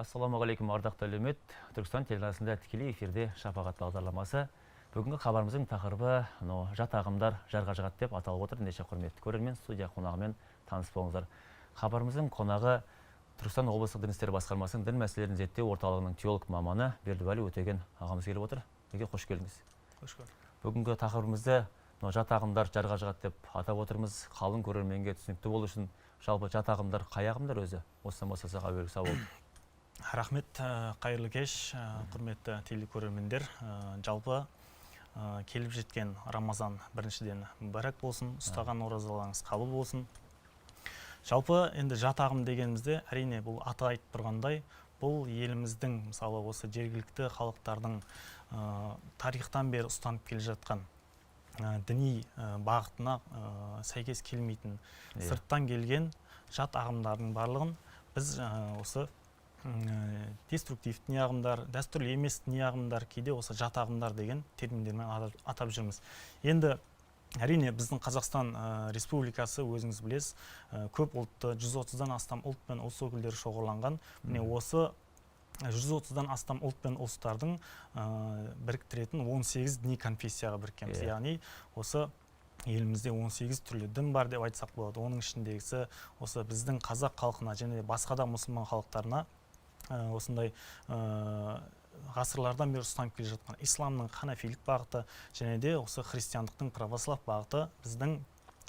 Ассалаумағалейкум, ардақты әлеумет! Түркістан телеарнасында тікелей эфирде «Шапағат» бағдарламасы. Бүгінгі хабарымыздың тақырыбы мынау «Жат ағымдар жарға жығады» деп аталып отыр. Ендеше, құрметті көрермен, студия қонағымен таныс болыңыздар. Хабарымыздың қонағы Түркістан облыстық дін істері басқармасының дін мәселелерін зерттеу орталығының теолог маманы Бердібәлі Өтеген ағамыз келіп отыр. Неге, қош келдіңіз! Қош көрдік. Бүгінгі тақырыбымызды мынау «Жат ағымдар жарға жығады» деп атап отырмыз. Қалың көрерменге түсінікті болу үшін, жалпы жат ағымдар қай ағымдар өзі? Осыдан бастасақ, әуелгі сауал. Рахмет, қайырлы кеш, құрметті телекөрермендер. Жалпы келіп жеткен Рамазан біріншіден мүбәрак болсын, ұстаған оразаларыңыз қабыл болсын. Жалпы енді жат ағым дегенімізде, әрине, бұл аты айтып тұрғандай, бұл еліміздің, мысалы, осы жергілікті халықтардың тарихтан бері ұстанып келе жатқан діни бағытына сәйкес келмейтін сырттан келген жат ағымдардың барлығын біз осы деструктив діни ағымдар, дәстүрлі емес діни ағымдар, кейде осы жат ағымдар деген терминдермен атап жүрміз. Енді, әрине, біздің Қазақстан Республикасы, өзіңіз білесіз, көп ұлтты, 130-дан астам ұлт пен ұлыс өкілдері шоғырланған. Міне, осы 130-дан астам ұлт пен ұлыстардың біріктіретін 18 діни конфессияға біріккенбіз. Яғни осы елімізде 18 түрлі дін бар деп айтсақ болады. Оның ішіндегісі осы біздің қазақ халқына және басқа да мұсылман халықтарына осындай ғасырлардан бері ұстанып келе жатқан исламның ханафилік бағыты және де осы христиандықтың православ бағыты біздің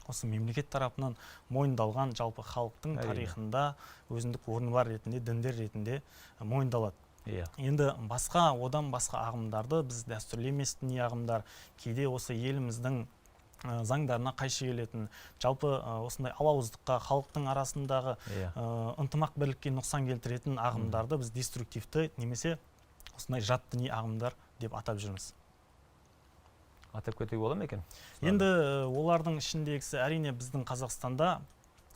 осы мемлекет тарапынан мойындалған, жалпы халықтың тарихында өзіндік орны бар ретінде, діндер ретінде мойындалады. Енді басқа, одан басқа ағымдарды біз дәстүрлі емес діни ағымдар, кейде осы еліміздің заңдарына қайшы келетін, жалпы осындай алауыздыққа, халықтың арасындағы ынтымақ бірлікке нұқсан келтіретін ағымдарды біз деструктивті немесе осындай жат діни ағымдар деп атап жүрміз. Атап кетуге бола ма екен? Енді олардың ішіндегісі, әрине, біздің Қазақстанда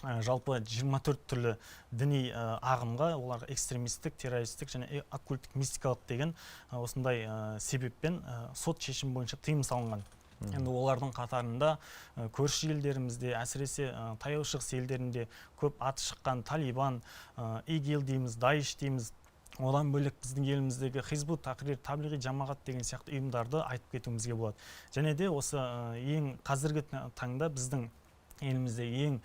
жалпы 24 түрлі діни ағымға, оларға экстремистік, террористік және оккульттік, мистикалық деген осындай себеппен сот шешімі бойынша тыйым салынған. Енді олардың қатарында көрші елдерімізде, әсіресе Таяу Шығыс елдерінде көп аты шыққан Талибан, ИГИЛ дейміз, Даиш дейміз, одан бөлек біздің еліміздегі Хизбут Тахрир, Таблиғи Жамағат деген сияқты ұйымдарды айтып кетуімізге болады. Және де осы ең қазіргі таңда біздің елімізде ең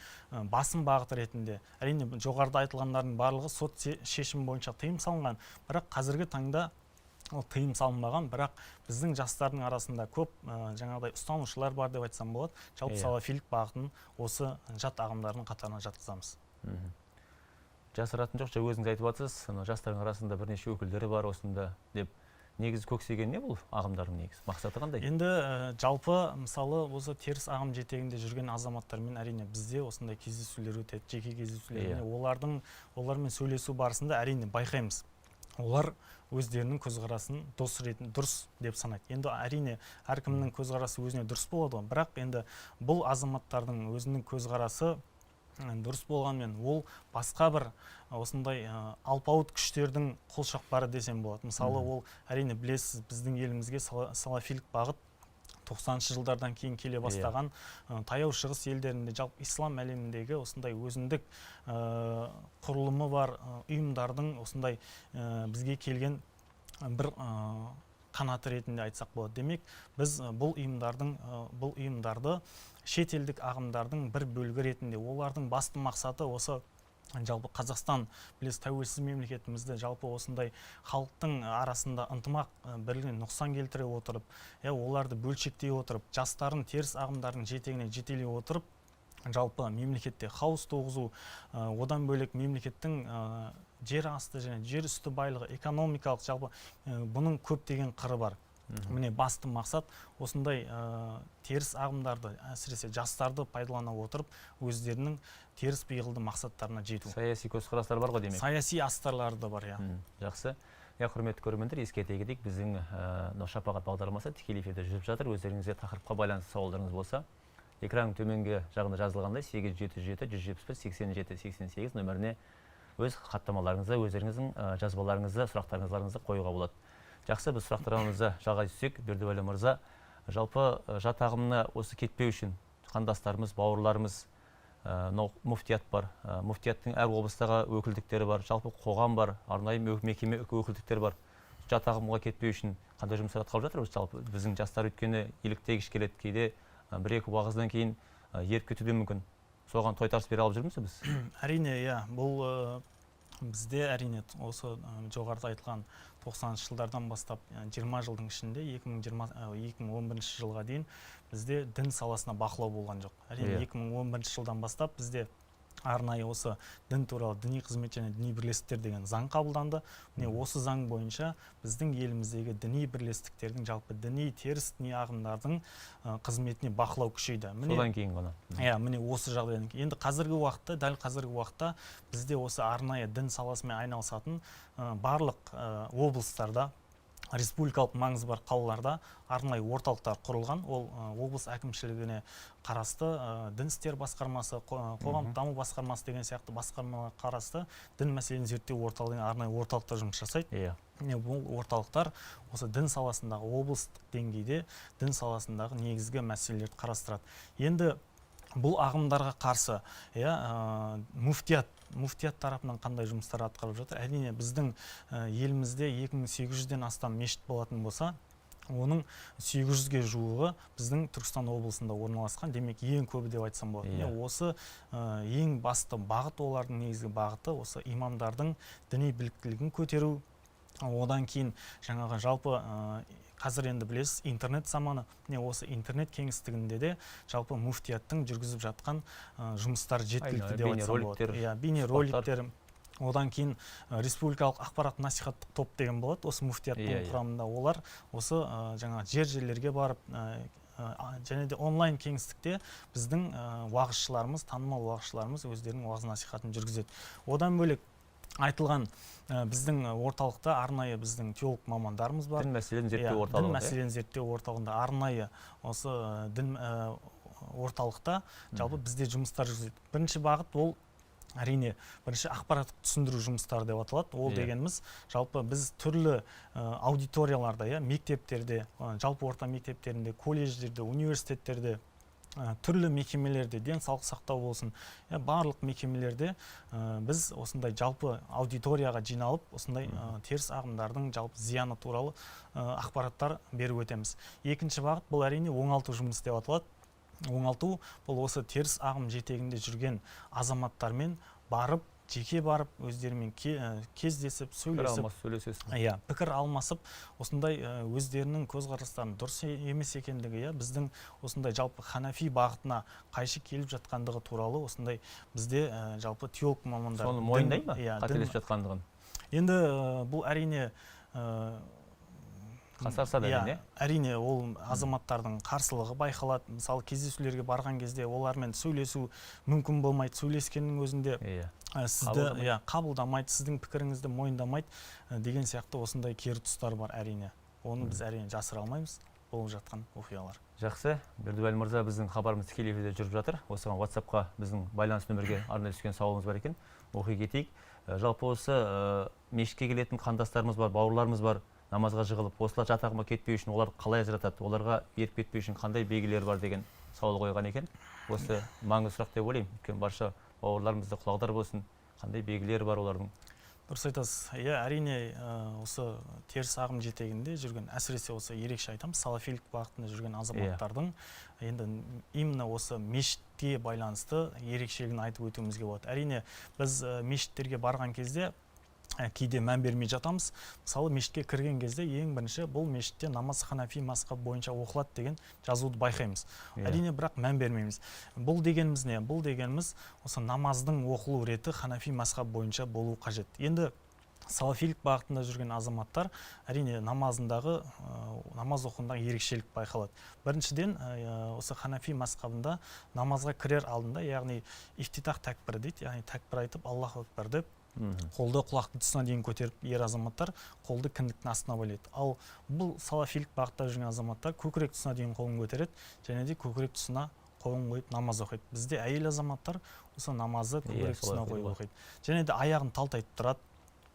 басым бағыт ретінде, әрине, жоғарыда айтылғандардың барлығы сот шешімі бойынша тыйым салынған, бірақ қазіргі таңда ол тыйым салынбаған, бірақ біздің жастардың арасында көп жаңағыдай ұстанушылар бар деп айтсам болады. Жалпы салафилік бағытын осы жат ағымдардың қатарына жатқызамыз. Жасыратын жоқ, жаңа өзіңіз айтып жатсыз, ана жастардың арасында бірнеше өкілдері бар осында деп. Негізі көксеген не бұл ағымдардың, негізі мақсаты қандай? Енді жалпы, мысалы, осы теріс ағым жетегінде жүрген азаматтармен, әрине, бізде осындай кездесулер өтеді, жеке кездесулер. Олармен сөйлесу барысында, әрине, байқаймыз, олар өздерінің көзқарасын дұрыс ретінде, дұрыс деп санайды. Енді, әрине, әркімнің көзқарасы өзіне дұрыс болады ғой, бірақ енді бұл азаматтардың өзінің көзқарасы дұрыс болғанымен, ол басқа бір осындай алпауыт күштердің қолшоқпары десем болады. Мысалы, ол, әрине, білесіз, біздің елімізге салафилік бағыт 90-шы жылдардан кейін келе бастаған, Таяу Шығыс елдерінде, жалпы ислам әлеміндегі осындай өзіндік құрылымы бар ұйымдардың осындай бізге келген бір қанаты ретінде айтсақ болады. Демек, біз бұл ұйымдардың бұл ұйымдарды шетелдік ағымдардың бір бөлігі ретінде, олардың басты мақсаты осы жалпы Қазақстан, білесіз, тәуелсіз мемлекетімізді, жалпы осындай халықтың арасында ынтымақ, бірлігіне нұқсан келтіре отырып, иә, оларды бөлшектей отырып, жастарын теріс ағымдардың жетегіне жетелей отырып, жалпы мемлекетте хаос туғызу, одан бөлек мемлекеттің жер асты және жер үсті байлығы, экономикалық, жалпы бұның көптеген қыры бар. Міне, басты мақсат осындай теріс ағымдарды, әсіресе жастарды пайдалана отырып, өздерінің теріс пиғылды мақсаттарына жету. Саяси көзқарастар бар ғой, демек. Саяси астарлары да бар, иә. Жақсы, иә. Құрметті көрермендер, ескерте кетейік, біздің мынау «Шапағат» бағдарламасы тікелей эфирде жүріп жатыр. Өздеріңізге тақырыпқа байланысты сауалдарыңыз болса, экранның төменгі жағында жазылғандай, 8 707 171 87 88 нөміріне өз хаттамаларыңызды, өздеріңіздің жазбаларыңызды, сұрақтарыңызды қоюға болады. Жақсы, біз сұрақтарымызды жалғай түссек. Бердібәлі мырза, жалпы жат ағымына осы кетпеу үшін қандастарымыз, бауырларымыз Мынау муфтият бар, муфтияттың әр облыстағы өкілдіктері бар, жалпы қоғам бар, арнайы мекеме өкілдіктері бар. Жат ағымға кетпеу үшін қандай жұмыстар атқарып жатыр? Жалпы біздің жастар өйткені еліктегіш келеді, кейде бір-екі уағыздан кейін еріп кетуі де мүмкін. Соған тойтарыс бере алып жүрміз біз? Әрине, иә, бұл бізде әрине осы жоғарыда айтылған 90-шы жылдардан бастап 20 жылдың ішінде 2011 жылға дейін бізде дін саласына бақылау болған жоқ. Әрине, 2011 жылдан бастап бізде арнайы осы дін туралы, діни қызмет және діни бірлестіктер деген заң қабылданды. Міне, осы заң бойынша біздің еліміздегі діни бірлестіктердің, жалпы діни, теріс діни ағымдардың қызметіне бақылау күшейді. Міне, содан кейін ғана. Иә, міне осы жағдайдан кейін. Енді қазіргі уақытта, дәл қазіргі уақытта бізде осы арнайы дін саласымен айналысатын барлық облыстарда, республикалық маңызы бар қалаларда арнайы орталықтар құрылған. Ол облыс әкімшілігіне қарасты дін істері басқармасы, қоғамдық даму басқармасы деген сияқты басқармаларға қарасты дін мәселелерін зерттеу орталығы деген арнайы орталықтар жұмыс жасайды. Бұл орталықтар осы дін саласындағы облыстық деңгейде дін саласындағы негізгі мәселелерді қарастырады. Енді бұл ағымдарға қарсы, иә, муфтият тарапынан қандай жұмыстар атқарып жатыр? Әрине, біздің елімізде 2800-ден астам мешіт болатын болса, оның 800-ге жуығы біздің Түркістан облысында орналасқан, демек ең көбі деп айтсам болады. Осы ең басты бағыт, олардың негізгі бағыты осы имамдардың діни біліктілігін көтеру. Одан кейін жаңағы жалпы қазір енді білесіз, интернет заманы, міне осы интернет кеңістігінде де жалпы муфтияттың жүргізіп жатқан жұмыстары жеткілікті деп айтсам болады. Иә, бейнероликтер. Одан кейін республикалық ақпарат насихаттық топ деген болады осы муфтияттың құрамында. Олар осы жаңа жер-жерлерге барып, және де онлайн кеңістікте біздің уағызшыларымыз, танымал уағызшыларымыз өздерінің уағыз насихатын жүргізеді. Одан бөлек айтылған біздің орталықта арнайы біздің теолог мамандарымыз бар. Дін мәселелерін зерттеу орталығы. Дін мәселелерін зерттеу орталығында арнайы осы дін орталықта жалпы бізде жұмыстар жүргізеді. Бірінші бағыт ол әрине бірінші ақпараттық түсіндіру жұмыстары деп аталады. Ол дегеніміз жалпы біз түрлі аудиторияларда, мектептерде, жалпы орта мектептерінде, колледждерде, университеттерде, түрлі мекемелерде, денсаулық сақтау болсын, барлық мекемелерде біз осындай жалпы аудиторияға жиналып, осындай теріс ағымдардың жалпы зияны туралы ақпараттар беріп өтеміз. Екінші бағыт бұл әрине оңалту жұмысы деп аталады. Оңалту бұл осы теріс ағым жетегінде жүрген азаматтармен барып, жеке барып, өздерімен кездесіп, сөйлесіп, иә, пікір алмасып, осындай өздерінің көзқарастарының дұрыс емес екендігі, иә, біздің осындай жалпы ханафи бағытына қайшы келіп жатқандығы туралы осындай бізде жалпы теолог мамандар соны мойындай ма, қателесіп жатқандығын? Енді бұл әрине қасарсады, әрине. Әрине, ол азаматтардың қарсылығы байқалады. Мысалы, кездесулерге барған кезде олармен сөйлесу мүмкін болмайды. Сөйлескеннің өзінде сізді қабылдамайды, сіздің пікіріңізді мойындамайды деген сияқты осындай кері тұстар бар әрине. Оны біз әрине жасыра алмаймыз, болып жатқан оқиғалар. Жақсы, Бердібай мырза, біздің хабарымыз тікелей эфирде жүріп жатыр. Осыған WhatsApp-қа біздің байланыс нөмірге арнайы түскен сауалымыз бар екен, оқи кетейік. Жалпы осы мешітке келетін қандастарымыз бар, бауырларымыз бар, намазға жығылып, осылар жат ағымға кетпеу үшін олар қалай ажыратады, оларға еріп кетпеу үшін қандай белгілері бар деген сауал қойған екен. Осы маңызды сұрақ деп ойлаймын. Өйткені барша бауырларымызды құлағдар болсын, қандай белгілері бар олардың? Дұрыс айтасыз. Иә, әрине, осы теріс ағым жетегінде жүрген, әсіресе осы ерекше айтамын, салафилік бағытында жүрген азаматтардың енді именно осы мешітке байланысты ерекшелігін айтып өтуімізге болады. Әрине, біз мешіттерге барған кезде кейде мән бермей жатамыз. Мысалы, мешітке кірген кезде ең бірінші бұл мешітте намаз ханафи мазхабы бойынша оқылады деген жазуды байқаймыз. Әрине, бірақ мән бермейміз. Бұл дегеніміз не? Бұл дегеніміз осы намаздың оқылу реті ханафи мазхабы бойынша болу қажет. Енді салафилік бағытында жүрген азаматтар әрине намазындағы, намаз оқуындағы ерекшелік байқалады. Біріншіден, осы ханафи мазхабында намазға кірер алдында, яғни ифтитах тәкбір дейді, яғни тәкбір айтып Аллаху акбар деп қолды құлақтың тұсына дейін көтеріп, ер азаматтар қолды кіндіктің астына байлайды. Ал бұл салафилік бағытта жүрген азаматтар көкірек тұсына дейін қолын көтереді және де көкірек тұсына қолын қойып намаз оқиды. Бізде әйел азаматтар осы намазды көкірек тұсына қойып оқиды. Және де аяғын талтайтып тұрады.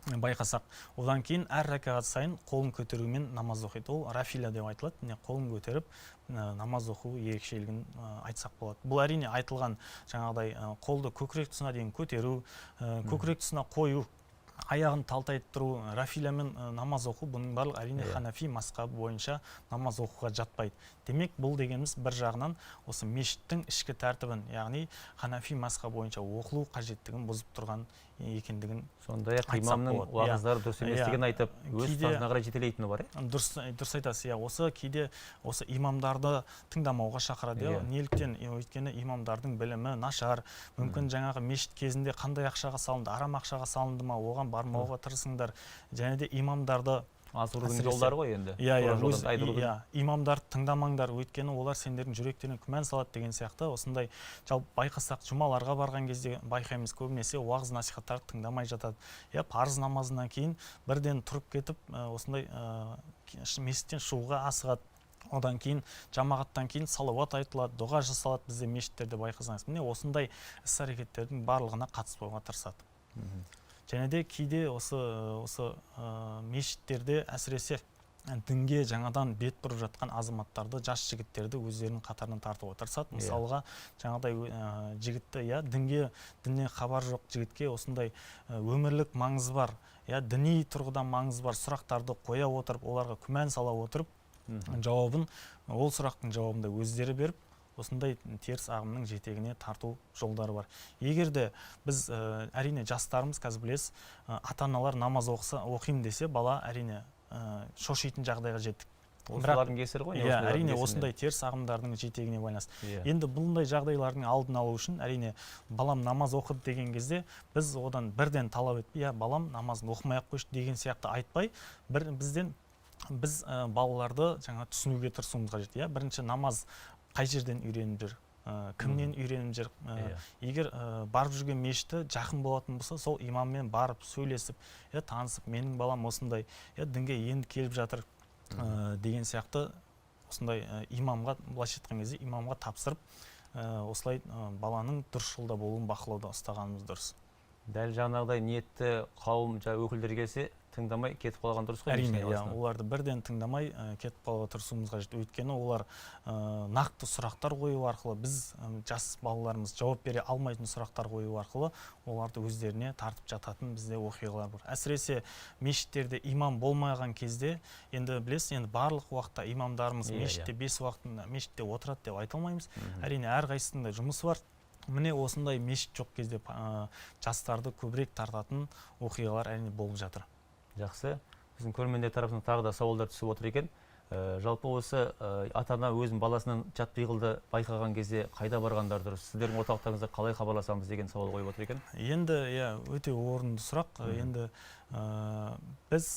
Байқасақ, одан кейін әр ракағат сайын қолын көтерумен намаз оқиды. Ол рафиля деп айтылады. Міне, қолын көтеріп намаз оқу ерекшелігін айтсақ болады. Бұл, әрине, айтылған жаңағыдай қолды көкірек тұсына дейін көтеру, көкірек тұсына қою, аяғын талтайтып тұру, рафилямен намаз оқу, бұның барлығы, әрине, ханафи мазхабы бойынша намаз оқуға жатпайды. Демек, бұл дегеніміз бір жағынан осы мешіттің ішкі тәртібін, яғни ханафи мазхабы бойынша оқылу қажеттігін бұзып тұрған екендігін Сондай ақ айтсақ имамның болады. уағыздары дұрыс еместігін айтып, өз ұстазына қарай жетелейтіні бар, иә? Дұрыс айтасыз, иә. Осы кейде осы имамдарды тыңдамауға шақырады, иә. Неліктен? Өйткені имамдардың білімі нашар мүмкін, жаңағы мешіт кезінде қандай ақшаға салынды, арам ақшаға салынды ма, оған бармауға тырысыңдар. Және де имамдарды Азғырудың әсіресе жолдары ғой енді. Иә. Тура жолдан Өз тайдырудың. Иә, имамдарды тыңдамаңдар, өйткені олар сендердің жүректеріне күмән салады деген сияқты. Осындай, жалпы байқасақ, жұмаларға барған кезде байқаймыз, көбінесе уағыз насихаттарды тыңдамай жатады, иә. Парыз намазынан кейін бірден тұрып кетіп, осындай мешіттен шығуға асығады. Одан кейін жамағаттан кейін салауат айтылады, дұға жасалады бізде мешіттерде, байқасаңыз. Міне, осындай іс әрекеттердің барлығына қатыспауға тырысады. Және де кейде осы мешіттерде, әсіресе дінге жаңадан бет бұрып жатқан азаматтарды, жас жігіттерді өздерінің қатарына тартуға тырысады. Мысалға, жаңағыдай жігітті, иә, діннен хабар жоқ жігітке осындай өмірлік маңызы бар, иә, діни тұрғыдан маңызы бар сұрақтарды қоя отырып, оларға күмән сала отырып, жауабын, ол сұрақтың жауабын да өздері беріп, осындай теріс ағымның жетегіне тарту жолдары бар. Егер де біз, әрине, жастарымыз қазір, білесіз, ата аналар намаз оқыса, оқимын десе, бала, әрине, шошитын жағдайға жеттік. Осылардың кесірі ғой. Иә, Осындайлардың әрине, кесірінен. Осындай теріс ағымдардың жетегіне байланысты. Енді бұндай жағдайлардың алдын алу үшін, әрине, балам намаз оқыды деген кезде біз одан бірден талап етпей, иә, балам намазын оқымай ақ қойшы деген сияқты айтпай, бір бізден біз балаларды жаңа түсінуге тырысуымыз қажет, иә. Бірінші намаз қай жерден үйреніп жүр, кімнен үйреніп жүр? Егер барып жүрген мешіті жақын болатын болса, сол имаммен барып сөйлесіп, иә, танысып, менің балам осындай, иә, дінге енді келіп жатыр деген сияқты, осындай имамға, былайша айтқан кезде, имамға тапсырып, осылай баланың дұрыс жолда болуын бақылауда ұстағанымыз дұрыс. Дәл жаңағыдай ниетті қауым, жаңа өкілдері келсе, тыңдамай кетіп қалған дұрыс қой Әрине, мешіттің иә, айналасынан. Оларды бірден тыңдамай кетіп қалуға тырысуымыз қажет, өйткені олар нақты сұрақтар қою арқылы, біз жас балаларымыз жауап бере алмайтын сұрақтар қою арқылы оларды өздеріне тартып жататын бізде оқиғалар бар. Әсіресе мешіттерде имам болмаған кезде. Енді білесіз, енді барлық уақытта имамдарымыз мешітте, бес уақытында мешітте отырады деп айта алмаймыз. Әрине, әрқайсысының да жұмысы бар. Міне, осындай мешіт жоқ кезде жастарды көбірек тартатын оқиғалар, әрине, болып жатыр. Жақсы, біздің көрермендер тарапынан тағы да сауалдар түсіп отыр екен. Жалпы осы ата ана өзінің баласынан жат пиғылды байқаған кезде қайда барғандар дұрыс, сіздердің орталықтарыңызға қалай хабарласамыз деген сауал қойып отыр екен. Енді, иә, өте орынды сұрақ. Енді біз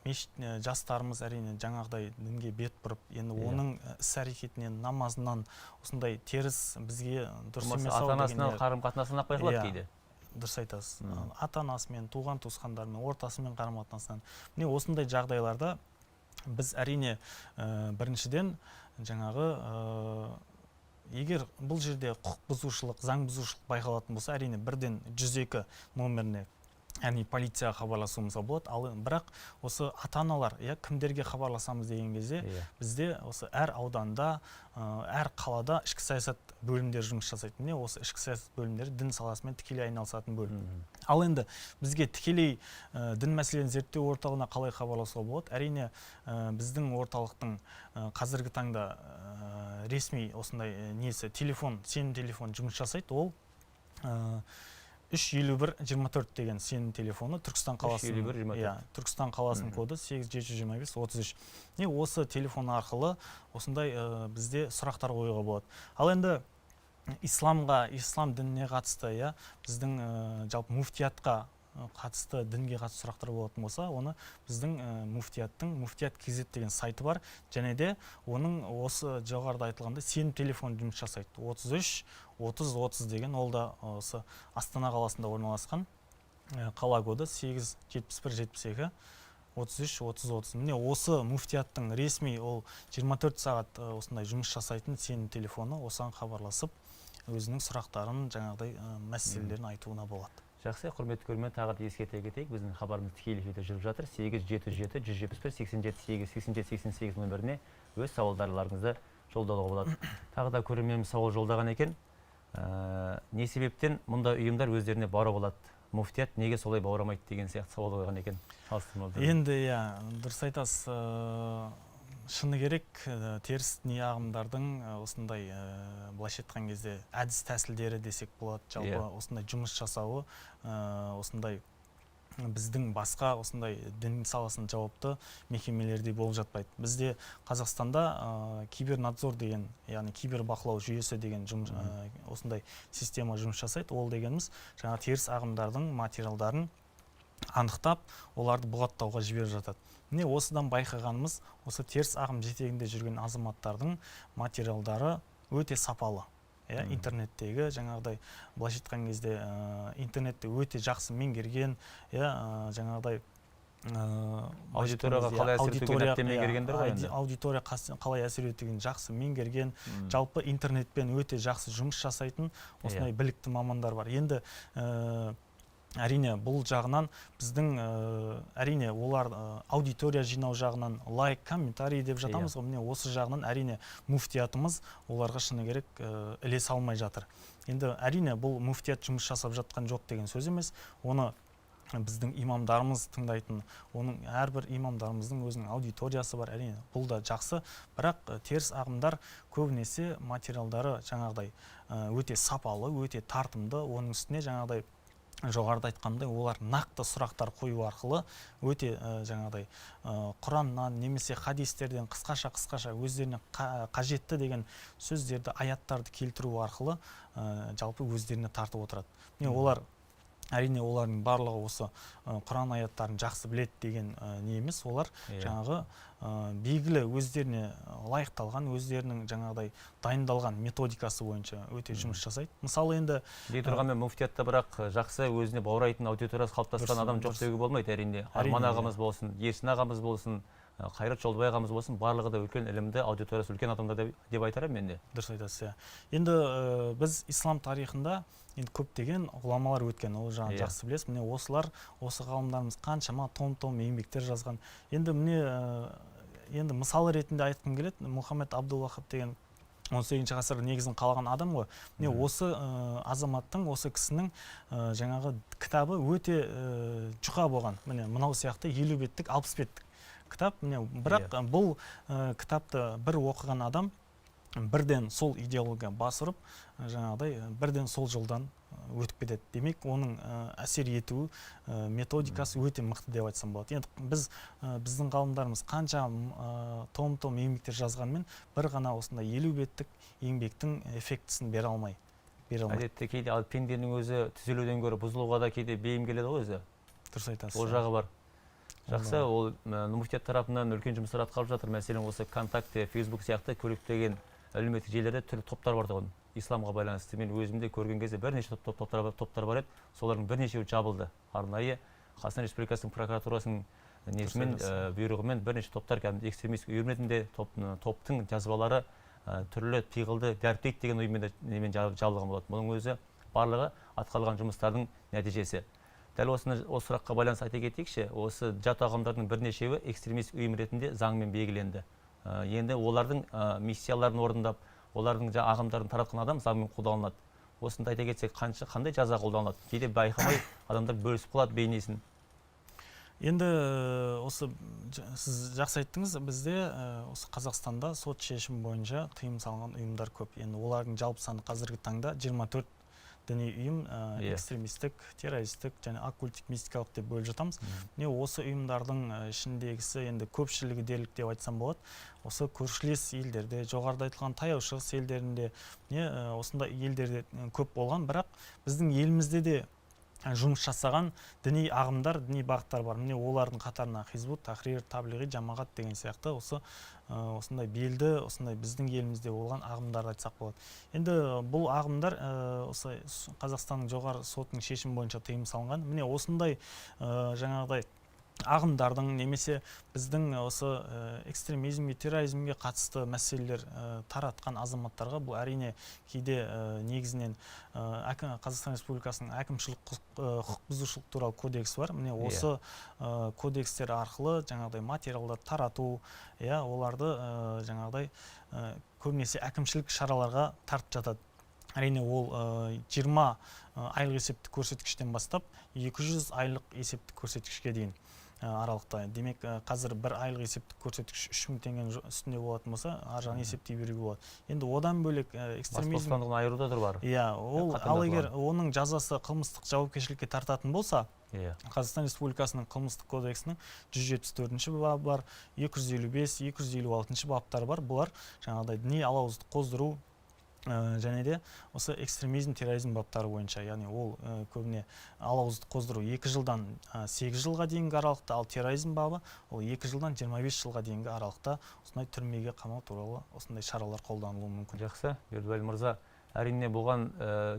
мешіт, жастарымыз, әрине, жаңағыдай дінге бет бұрып, енді оның іс әрекетінен, намазынан осындай теріс, бізге дұрыс Болмаса емес ау ата анасынан деген, қарым қатынасынан ақ байқалады кейде. Дұрыс айтасыз. Ата анасымен, туған туысқандарымен, ортасымен қарым қатынасынан. Міне, осындай жағдайларда біз, әрине, біріншіден, жаңағы егер бұл жерде құқық бұзушылық, заң бұзушылық байқалатын болса, әрине, бірден 102 номеріне, яғни полицияға хабарласуымызға болады. Ал бірақ осы ата аналар, иә, кімдерге хабарласамыз деген кезде, бізде осы әр ауданда, әр қалада ішкі саясат бөлімдері жұмыс жасайды. Міне, осы ішкі саясат бөлімдері дін саласымен тікелей айналысатын бөлім. Ал енді бізге тікелей дін мәселелерін зерттеу орталығына қалай хабарласуға болады? Әрине, біздің орталықтың қазіргі таңда ресми осындай несі, телефон, сенім телефон жұмыс жасайды. Ол 3 51 24 деген сенім телефоны, Түркістан қаласының 3 51 24. Иә, Түркістан қаласының коды 8 725 33. Не, осы телефон арқылы осындай бізде сұрақтар қоюға болады. Ал енді исламға, ислам дініне қатысты, иә, біздің жалпы муфтиятқа қатысты, дінге қатысты сұрақтар болатын болса, оны біздің муфтияттың муфтият kz деген сайты бар және де оның осы жоғарыда айтылғандай сенім телефоны жұмыс жасайды, 33 30 30 деген. Ол да осы Астана қаласында орналасқан, қала коды 8 71 72 33 30 30. Міне, осы муфтияттың ресми, ол 24 сағат осындай жұмыс жасайтын сенім телефоны. Осыған хабарласып, өзінің сұрақтарын, жаңағыдай мәселелерін айтуына болады. Жақсы, құрметті көрермен, тағы да ескерте кетейік, біздің хабарымыз тікелей эфирде жүріп жатыр. 8 7 171 87 8 87 88 нөміріне өз сауалдарыңызды жолдауға болады. Тағы да көрерменіміз сауал жолдаған екен. Не себептен мұндай ұйымдар өздеріне бауырап алады? Муфтият неге солай бауырамайды деген сияқты сауал қойған екен. Салыстырмалы түрде. Енді иә, дұрыс айтасыз. Шыны керек, теріс діни ағымдардың осындай, былайша айтқан кезде, әдіс тәсілдері десек болады, жалпы осындай жұмыс жасауы, осындай біздің басқа осындай дін саласына жауапты мекемелерде болып жатпайды. Бізде Қазақстанда кибернадзор деген, яғни кибербақылау жүйесі деген жұмыс, осындай система жұмыс жасайды. Ол дегеніміз жаңа теріс ағымдардың материалдарын анықтап, оларды бұғаттауға жіберіп жатады. Міне, осыдан байқағанымыз, осы теріс ағым жетегінде жүрген азаматтардың материалдары өте сапалы. Иә, интернеттегі жаңағыдай, былайша айтқан кезде, интернетті өте жақсы меңгерген, иә, жаңағыдай, аудиторияға қалай әсер етуге әбден меңгергендер ғой енді. Аудитория қалай әсер етуін жақсы меңгерген, жалпы интернетпен өте жақсы жұмыс жасайтын осындай білікті мамандар бар. Енді әрине, бұл жағынан біздің, әрине, олар аудитория жинау жағынан, лайк, комментарий деп жатамыз ғой, міне осы жағынан, әрине, муфтиятымыз оларға, шыны керек, ілесе алмай жатыр. Енді әрине, бұл муфтият жұмыс жасап жатқан жоқ деген сөз емес. Оны біздің имамдарымыз тыңдайтын, оның әрбір имамдарымыздың өзінің аудиториясы бар, әрине, бұл да жақсы. Бірақ теріс ағымдар көбінесе материалдары жаңағыдай өте сапалы, өте тартымды, оның үстіне жаңағыдай жоғарыда айтқандай, олар нақты сұрақтар қою арқылы өте жаңағыдай Құраннан немесе хадистерден қысқаша өздеріне қажетті деген сөздерді, аяттарды келтіру арқылы жалпы өздеріне тартып отырады. Міне, олар әрине, олардың барлығы осы Құран аяттарын жақсы біледі деген не емес, олар жаңағы белгілі өздеріне лайықталған, өздерінің жаңағыдай дайындалған методикасы бойынша өте жұмыс жасайды. Мысалы, енді дей тұрғанмен, муфтиятта бірақ жақсы өзіне баурайтын аудиториясы қалыптасқан адам жоқ деуге болмайды, әрине. Арман ағамыз болсын, Ерсін ағамыз болсын, Қайрат Жолдыбай ағамыз болсын, барлығы да үлкен ілімді, аудиториясы үлкен адамдар деп айтар едім мен де. Дұрыс айтасыз, иә. Енді біз ислам тарихында енді көптеген ғұламалар өткен, ол жағын жақсы білесіз. Міне, осылар, осы ғалымдарымыз қаншама том-том еңбектер жазған. Енді міне, енді мысал ретінде айтқым келеді, Мұхаммед Абдул Вахаб деген 18 ғасыр негізін қалаған адам ғой. Міне, осы азаматтың, осы кісінің жаңағы кітабы өте жұқа болған. Міне, мынау сияқты 50 беттік, 60 беттік кітап. Міне, бірақ бұл кітапты бір оқыған адам бірден сол идеология бас ұрып, жаңағыдай бірден сол жолдан өтіп кетеді. Демек, оның әсер ету методикасы өте мықты деп айтсам болады. Енді біз, біздің ғалымдарымыз қанша том-том еңбектер жазғанмен, бір ғана осындай 50 беттік еңбектің эффектісін бере алмай, бере алмайды. Әдетте кейде ал пенденің өзі түзелуден гөрі бұзылуға да кейде бейім келеді ғой өзі. Дұрыс айтасыз. Ол жағы бар. Жақсы, ол муфтият тарапынан үлкен жұмыстар атқарылып жатыр. Мәселен, осы ВКонтакте, Фейсбук сияқты көліктеген әлеуметтік желілерде түрлі топтар бар тұғын. Исламға байланысты мен өзімде көрген кезде бірнеше топтар бар еді. Солардың бірнешеуі жабылды. Арнайы Қазақстан Республикасының прокуратурасының несімен, бұйрығымен бірнеше топтар кәдімгі экстремистік ұйым ретінде топтың жазбалары түрлі пиғылды дәріптейді деген ұйыммен немен жабылған болады. Бұның өзі барлығы атқарылған жұмыстардың нәтижесі. Дәл осы сұраққа байланысты айта кетейікші, осы жат ағымдардың бірнешеуі экстремистік ұйым ретінде заңмен белгіленді. Енді олардың миссияларын орындап, олардың ағымдарын таратқан адам заңмен қолданылады. Осыны айта кетсек, қандай жаза қолданылады? Кейде байқамай адамдар бөлісіп қалады бейнесін. Енді осы сіз жақсы айттыңыз, бізде осы Қазақстанда сот шешімі бойынша тыйым салынған ұйымдар көп. Енді олардың жалпы саны қазіргі таңда 24 діни ұйым, экстремистік, террористік және оккультик, мистикалық деп бөліп жатамыз. Міне, осы ұйымдардың ішіндегісі енді көпшілігі дерлік деп айтсам болады. Осы көршілес елдерде, жоғарыда айтылған Таяу Шығыс елдерінде, міне, осындай елдерде көп болған, бірақ біздің елімізде де жұмыс жасаған діни ағымдар, діни бағыттар бар. Міне, олардың қатарына Хизбут, Тахрир, Таблиғи, Жамағат деген сияқты осы осындай белді, осындай біздің елімізде болған ағымдарды айтсақ болады. Енді бұл ағымдар осы Қазақстанның жоғары сотының шешімі бойынша тыйым салынған. Міне, осындай жаңағыдай ағымдардың немесе біздің осы экстремизмге, терроризмге қатысты мәселелер таратқан азаматтарға бұл әрине кейде негізінен Қазақстан Республикасының әкімшілік құқық бұзушылық туралы кодексі бар. Міне осы кодекстер арқылы жаңағыдай материалдар тарату, иә, оларды жаңағыдай көбінесе әкімшілік шараларға тартып жатады. Әрине ол 20 айлық есептік көрсеткіштен бастап 200 айлық есептік көрсеткішке дейін аралықта. Демек, қазір бір айлық есептік көрсеткіш 3000 теңгенің үстінде болатын болса, ар жағын есептей беруге болады. Енді одан бөлек экстремизм бас бостандығын айыру да бар. Иә, ол ал егер оның жазасы қылмыстық жауапкершілікке тартатын болса, Қазақстан Республикасының қылмыстық кодексінің 174-ші бабы бар, 255, 256 баптары бар. Бұлар жаңағыдай діни алауыздық қоздыру және де осы экстремизм, терроризм баптары бойынша, яғни ол көбіне алауыздық қоздыру 2 жылдан 8 жылға дейінгі аралықта, ал терроризм бабы ол 2 жылдан 25 жылға дейінгі аралықта осындай түрмеге қамау туралы осындай шаралар қолданылуы мүмкін. Жақсы, Бердібай мырза, әрине бұған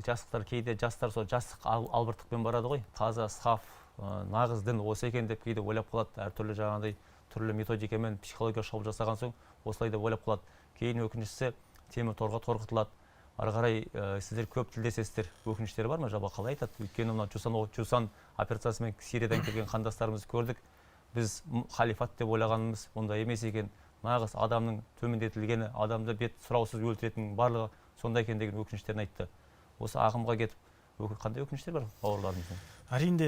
жастықтар кейде жастар сол жастық албырттықпен барады ғой, таза, саф, нағыз дін осы екен деп кейде ойлап қалады, әртүрлі жаңағыдай түрлі методикамен психология шабуыл жасаған соң осылай деп ойлап қалады. Кейін өкініштісі темір торға торғытылады. Ары қарай сіздер көп тілдесесіздер, өкініштері бар ма, жалпы қалай айтады? Өйткені мына Жусан операциясымен Сириядан келген қандастарымызды көрдік. Біз халифат деп ойлағанымыз ондай емес екен. Нағыз адамның төмендетілгені, адамды бет сұраусыз өлтіретінің барлығы сондай екен деген өкініштерін айтты. Осы ағымға кетіп қандай өкініштер бар бауырларымыздың? Әрине,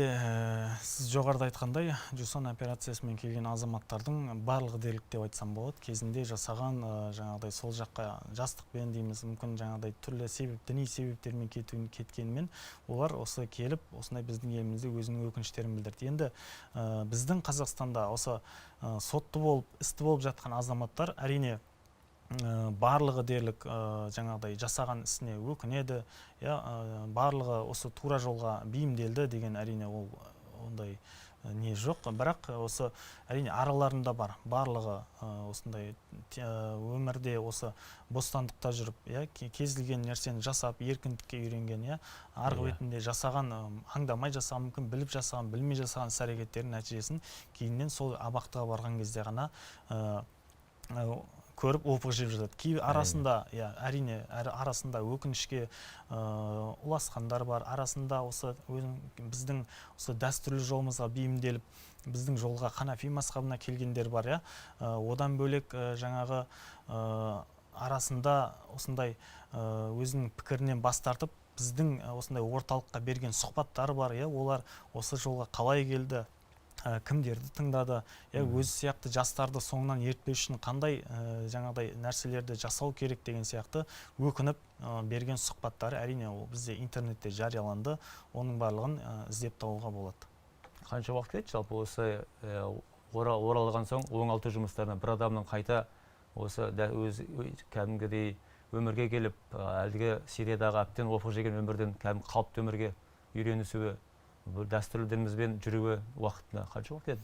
сіз жоғарыда айтқандай, Жусан операциясымен келген азаматтардың барлығы дерлік деп айтсам болады. Кезінде жасаған жаңағыдай сол жаққа жастықпен дейміз, мүмкін жаңағыдай түрлі себеп, діни себептермен кеткенімен, олар осы келіп, осындай біздің елімізде өзінің өкініштерін білдірді. Енді біздің Қазақстанда осы сотты болып, істі болып жатқан азаматтар әрине барлығы дерлік жаңағыдай жасаған ісіне өкінеді, барлығы осы тура жолға бейімделді деген әрине ол ондай не жоқ, бірақ осы әрине араларында бар, барлығы осындай өмірде осы бостандықта жүріп, кез келген нәрсені жасап, еркіндікке үйренген, арғы бетінде жасаған, аңдамай жасаған, мүмкін біліп жасаған, білмей жасаған іс әрекеттерінің нәтижесін кейіннен сол абақтыға барған кезде ғана көріп опық жеп жатады. Кей арасында, әрине, арасында өкінішке ұласқандар бар, арасында осы біздің осы дәстүрлі жолымызға бейімделіп, біздің жолға Ханафи мазхабына келгендер бар, иә. Одан бөлек жаңағы арасында осындай өзінің пікірінен бас тартып, біздің осындай орталыққа берген сұхбаттары бар, иә, олар осы жолға қалай келді, кімдерді тыңдады, өзі сияқты жастарды соңынан ертпеу үшін қандай жаңағыдай нәрселерді жасау керек деген сияқты өкініп берген сұхбаттары әрине ол бізде интернетте жарияланды, оның барлығын іздеп табуға болады. Қанша уақыт кетті жалпы осы оралған соң оңалту жұмыстарына бір адамның қайта осы өз кәдімгідей өмірге келіп, әлгі Сириядағы әбден опық жеген өмірден кәдімгі қалыпты өмірге үйренісуі, бұл дәстүрлі дінімізбен жүруі уақытына қанша уақыт кетеді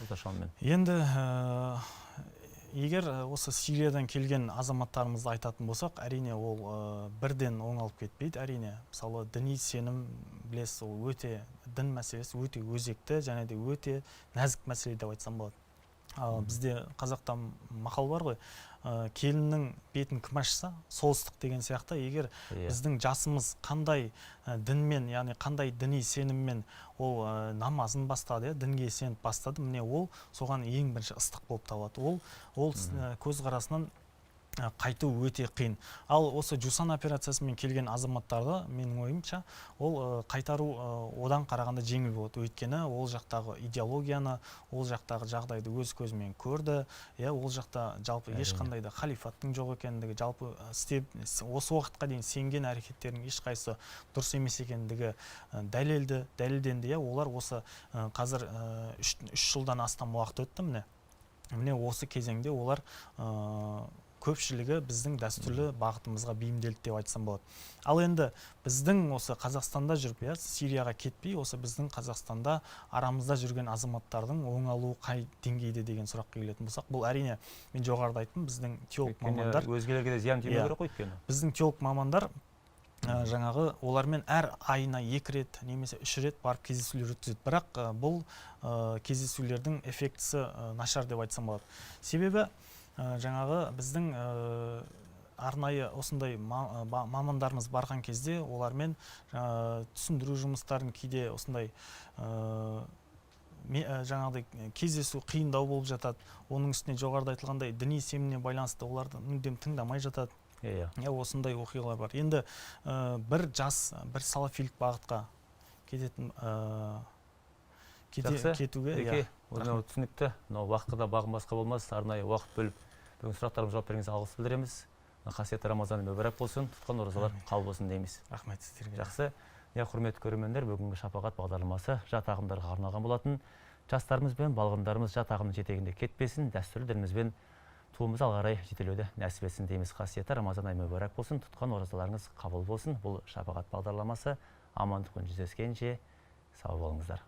орташа шамамен? Енді егер осы Сириядан келген азаматтарымызды айтатын болсақ, әрине ол бірден оңалып кетпейді. Әрине, мысалы, діни сенім, білесіз, ол өте дін мәселесі өте өзекті және де өте нәзік мәселе деп айтсам болады. Ал бізде қазақта мақал бар ғой, келіннің бетін кім ашса, сол ыстық деген сияқты. Егер біздің жасымыз қандай дінмен, яғни қандай діни сеніммен ол намазын бастады, дінге сеніп бастады, міне ол соған ең бірінші ыстық болып табылады. Ол көзқарасынан қайту өте қиын. Ал осы Жусан операциясымен келген азаматтарды, менің ойымша, ол қайтару одан қарағанда жеңіл болады. Өйткені ол жақтағы идеологияны, ол жақтағы жағдайды өз көзімен көрді. Ол жақта жалпы ешқандай да халифаттың жоқ екендігі, жалпы істеп, осы уақытқа дейін сенген әрекеттерінің ешқайсысы дұрыс емес екендігі дәлелденді. Олар осы қазір үш жылдан астам уақыт өтті міне. Міне осы кезеңде олар көпшілігі біздің дәстүрлі бағытымызға бейімделді деп айтсам болады. Ал енді біздің осы Қазақстанда жүріп, Сирияға кетпей, осы біздің Қазақстанда арамызда жүрген азаматтардың оңалуы қай деңгейде деген сұраққа келетін болсақ, бұл әрине мен жоғарыда айттым, біздің теолог Өйткені мамандар өзгелерге де зиян тимеу керек қой өйткені. Біздің теолог мамандар Жаңағы олармен әр айына 2 рет немесе 3 рет барып кездесулер өткізеді. Бірақ бұл кездесулердің эффектісі нашар деп айтсам болады. Себебі жаңағы біздің арнайы осындай мамандарымыз барған кезде олармен түсіндіру жұмыстарын кейде осындай жаңағыдай кездесу қиындау болып жатады. Оның үстіне жоғарыда айтылғандай діни сеніміне байланысты оларды мүлдем тыңдамай жатады. Иә. Осындай оқиғалар бар. Енді бір жас, бір салафилік бағытқа кететін кетуге. Еке, түсінікті. Мынау уақытқа да бағынбасқа болмас. Арнайы уақыт бөліп бүгін сұрақтарымызға жауап бергеніңізге алғыс білдіреміз. Қасиетті Рамазан мүбәрак болсын, тұтқан оразалар қабыл болсын дейміз. Рахмет сіздерге. Жақсы. Құрметті көрермендер, бүгінгі Шапағат бағдарламасы жат ағымдарға арналған болатын. Жастарымыз бен балғындарымыз жат ағымның жетегінде кетпесін, дәстүрлі дінімізбен туымыз алға қарай жетелеуді нәсіп етсін дейміз. Қасиетті Рамазан айы мүбәрак болсын, тұтқан оразаларыңыз қабыл болсын. Бұл Шапағат бағдарламасы. Амандықпен жүздескенше сау болыңыздар.